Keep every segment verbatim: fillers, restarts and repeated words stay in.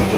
M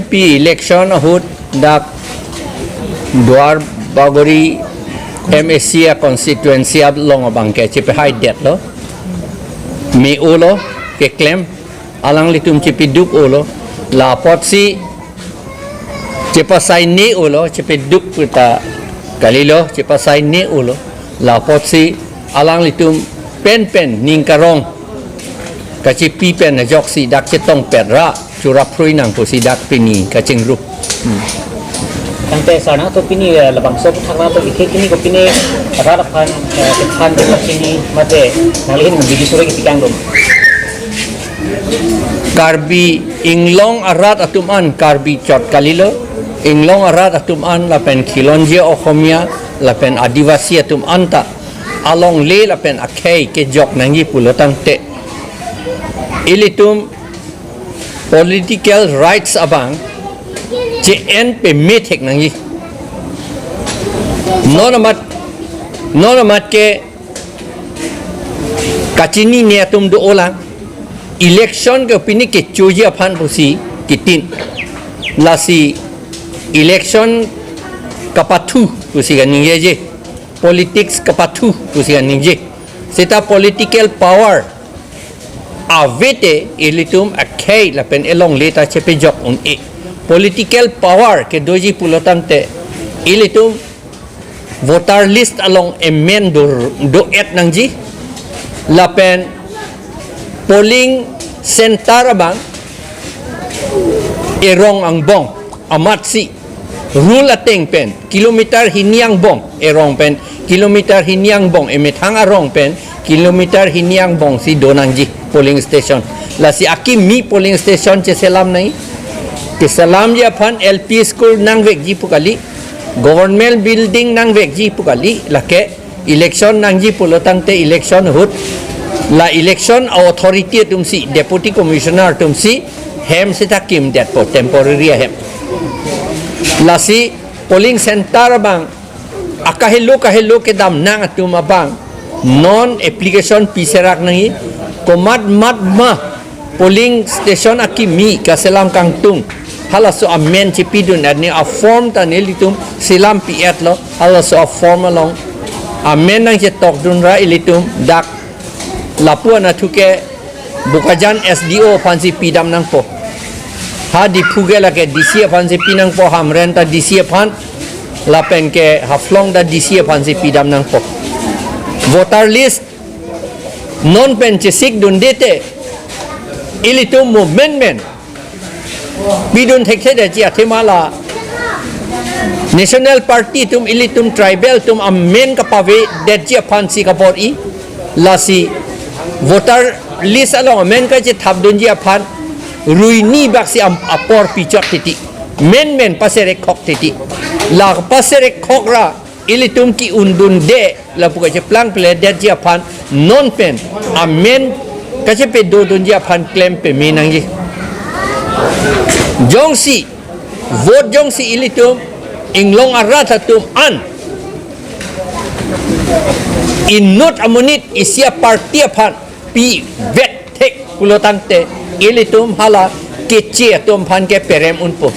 P election ahut dak Duar Bagori M A C a constituency along abang ke chipehai detlo. Me-olo keklem, alanglitum chipiduk-olo. La apotsi chepasai ne-olo, chepiduk puta kalilo, chepasai ne-olo. La apotsi alanglitum penpen ning karong kachipi pen ajoksi dak chetongpet ra churaphrui nang pusi dak pini kachingru. Hmm. Tangte sar nangtum pini, eh, labangso aputhak nangtum ike kini ko pini rat aphan, eh, kethan kachini mate nangli ahin bidi sore kipikang dum. Karbi Anglong arat atum an Karbi chot kalilo, Anglong arat atum an lapen Khilonjia Oxomiya lapen Adivasi atum anta alongle lapen akhei kejok nangji pulo tangte, ilitum political rights abang che-en peme thek nangji. Non amat, non amat ke kachinine atum do-olang. Election ke pini kechoji aphan pusi kitin. Lasi election kapathu pusi kaningjeje. Politics kapathu pusi kaningje. Seta political power ave te ilitum akhei lapen elongle ta chepejok un-e. Political power kedoji pulo tangte ilitum voter list along amen do, do-et nangji. Lapen polling center abang erong angbong amatsi rule ateng pen kilometer hini angbong, erong pen kilometer hini angbong, emethang arong pen kilometer hini angbongsi do nangji polling station. Lasi akimi polling station cheselam nangji. Keselamji aphan L P school nangvekji pu kali, government building nangvekji pu kali, lake election nangji pulo tangte election ahut la election authority atumsi, deputy commissioner atumsi hem seta kimdetpo, temporary ahem. Lasi polling center abang akahelo kahelo kedam nang atum abang non application piserak nangji. Komat mat ma polling station akimi kaselam kangtung, halaso amen chipidun arni a-form ta nelitum selam pi-etlo. Halaso a-form along amen nangchetokdun ra ilitum dak lapu anatthu ke Bokajan S D O aphansi pidam nangpo. Ha Diphu ke lake D C aphansi pi nangpo, Hamren ta D C aphan, lapen ke Haflong ta D C aphansi pidam nangpo. Voter list non pen chesik dunde te ilitum movement men pidun thekthedetji athema la National Party atum ilitum tribal atum amen kapavedetji aphansi kabor-i. Lasi voter list along amen kachethapdunji aphan ruini baksi am-, apor pichot titi. Men men paserekhok titi. La paserekhok ra ilitum ki-undunde lapu kacheplang pledetji aphan non pen amen kachepedodunji aphan klem peme nangji. Jongsi vote jongsi ilitum Anglong arat atum an inut amonit isi a-party aphan pivet thek pulo tangte ilitum hala keche atum aphan ke perem unpo.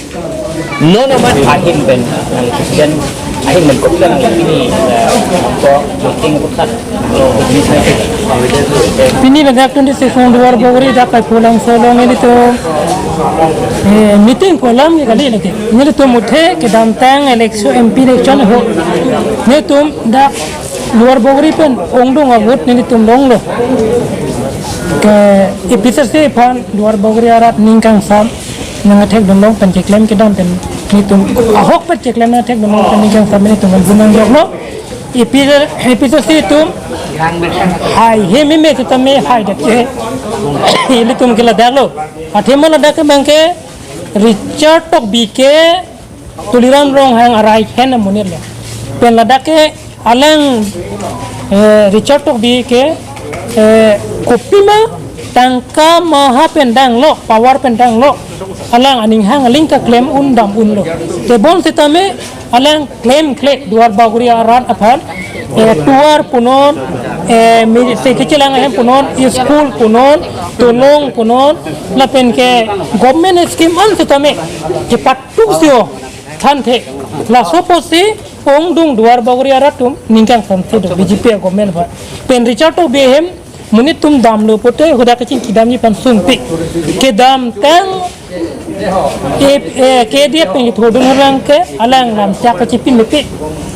Non amat ahin pen nang president ahin pen kopila nang ini, eh, ko voting ko sat. Pini pen dak twenty-six Duar Bagori dak Kaipholangso along ilitum, eh, meeting kolam ni kali lagi. Nelitum muthe kedamtang election, M P election ho. Nelitum dak Duar Bagori pen ongdung a-vote nelitum longlo. Ke A P H L C aphan Duar Bagori arat ning kangsam nangthekdun long pen keklem kedam pen nelitum ahokpet keklem nangthekdun long pen ning kangsam nelitum pen gunang joklo. APHLC, APHLC atum hai hememe sitame haidet ke ilitum ke ladak lo. Athema ladak ke abang ke Richard Tokbi ke Tuliram Ronghang arai hen amonit lo. Pen ladak ke alang, eh, Richard Tokbi ke, eh, kopima tangka maha pen danglo, power pen danglo, alang aning hang aling keklem un dam unlo. Tebon sitame alang klemkle Duar Bagori arat aphan, eh, tovar punon, eh, mi-, se kechelang ahem punon, school punon, tolong punon, lapen ke government scheme an sitame kepatuk sio thanthe. Laso apotsi ongdung Duar Bagori arat atum ningkang thanthe do BJP government aphan. Pen Richard Tokbi ahem monit atum damlo pote hadak kachingki damji aphan sungpik. Kedamtang, eh, eh, KDF pen thodun arang ke alang lamchak kachipin mepi.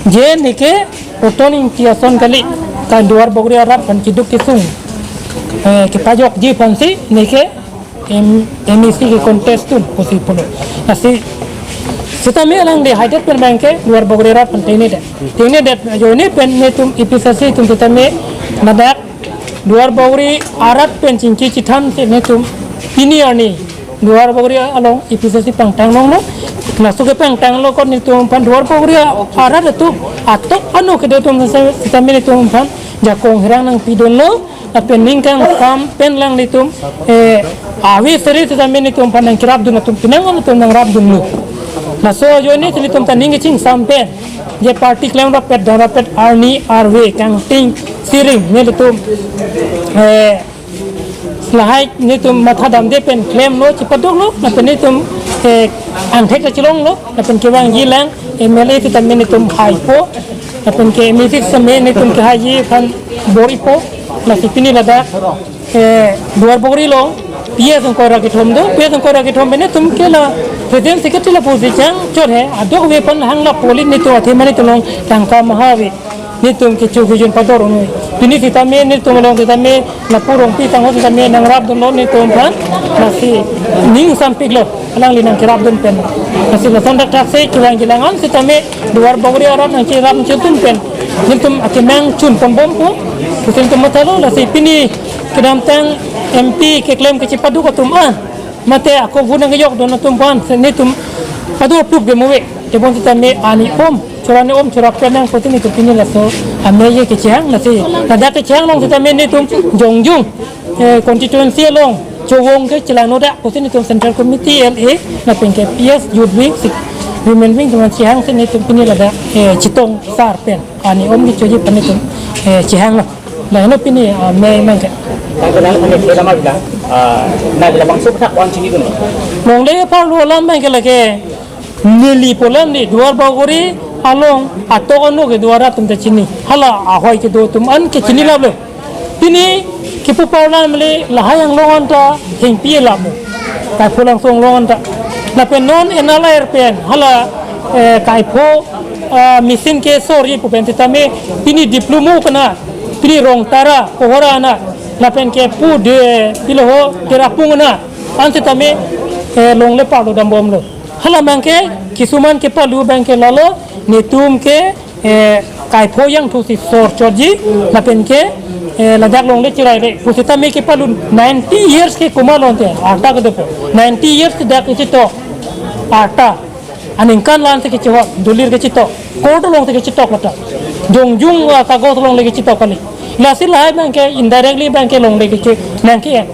Je neke Proton Engti ason kali, kan Duar Bagori arat aphan keduk kesung, eh, kepajokji aphansi neke M-, MAC ke contest tun pusi pulo. Lasi sitame alangli haidet pen abang ke Duar Bagori arat pen tengnedet. Tengnedet ajoine pen netum APHLC atum sitame ladak Duar Bagori arat pen chingki chithan si netum pini arni Duar Bagori along APHLC pangtang longlo. Laso kepangtang lo kon netum aphan Duar Bagori arat atum atok ano kedo atum sitame netum aphan jakong hirang nangpidunlo. Lapen ningkang sam pen alanglitum, eh, ave seri sitame netum aphan nangkerapdun atum pinang atum nangrapdunlo. Laso ajoine si netum ta ning kechingsam pen, je party klemrapet damrapet arni arve kangting siring nelitum, eh, lahai netum matha damde pen klemlo, chipaduklo, lapen netum, eh, angthek ta chilonglo, lapen kevangjilang MLA sitame netum haipo, lapen ke MAC sitame netum kehaiji aphan bor-ipo. Lasi pini ladak, eh, Duar Bagori along PS ingkoi ra kethom do, PS ingkoi ra kethom pen netum ke la President Secretary lapusi chang chot he, adokave aphan hang lapu kali, netum athema netum along tangka maha ave. Netum kecho kejun pador un'e. Pini sitame netum along sitame lapu Rongpi Sangho sitame nangrapdunlo netum aphan. Lasi ning sampiklo alangli nangkerapdun pen. Lasi lason thakthak si kevangjilang an sitame Duar Bagori arat nangcherap nangchedun pen netum akemang chun ponbompo pusi netum mathalo. Lasi pini kedamtang MP keklem kechipaduk atum an, mate ako vote nangkejokdun atum aphan si netum paduk aphup ke mo ave. Tebon sitame ani om, chorani om, chorapet nang pusi netum pini laso ameje kechehang. Lasi ladak kechehang along sitame netum jongjung, eh, constituency along chowong ke chelangno dak pusi netum Central Committee, LA, lapen ke PS, Youth Wing, Sik-, Women Wing atum chehang si netum pini ladak, eh, chitong sar pen ani om kechoji aphan netum, eh, chehanglo. Lahelo pini, ah, me abang ke. Tangke nang kami ke lama bilang, ah, nang bilang bangso pethak wan chinidun. Longle parlo alam abang ke lake neli pu alam neli Duar Bagori along atok ano kedo arat atum ta chini. Hala ahoi kedo atum an ke chinilaplo. Pini kipu parlo neli lahai anglong anta hingpi lamo. Kaipho Langso anglong anta. Lapen non N R L A R pen hala, eh, kaipho, ah, machine kesorji pu pen sitame pini Diplumo kana, pini Rongtara, Kohora ana, lapen ke pu de pilo ho Terapung ana, an sitame, eh, longle parlo dambomlo. Hala abang ke kisuman kepalu abang ke lalo, netum ke, eh, kaipho jangthu si sor chotji, lapen ke, eh, ladak longle chiraire pu sitame kepalu ninety years ke komatlo ante, arta kedopo. Ninety years ke dak kechitok, arta. Aningkan la-an si kechihot, dolir kechitok, court along si kechitok lata. Jongjung, ah, kagos along le kechitok kali. Lasi lahai abang ke indirectly abang ke longle kechi nangke-en.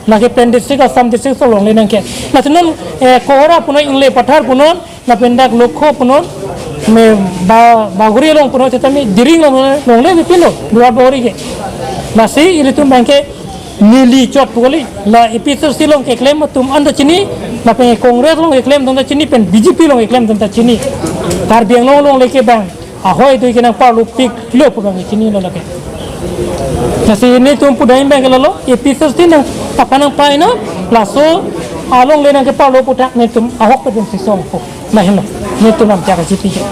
Lake pen district, Assam district along le nangke. Lasi non, eh, Kohora punon, Ingle Pathar punon, lapen dak Lokho punon, me Ba-, Bagori along punon, sitame Diring along punon, longle pipinlo, Duar Bagori ke. Lasi ilitum abang ke neli chot pu kali, la APHLC along keklem atum anta chini, lapen Congress along keklem atum ta chini, pen BJP along keklem atum ta chini. Karbi Anglong along le ke abang ahoi do ke nang parlopiklo pu abang chinilo lake. Lasi netum pudam abang ke lalo, APHLC nang apa nangpaino, laso along le nangkeparlo pu thak netum ahok pen si songpo. Lahelo, netum lam chak chipi ke.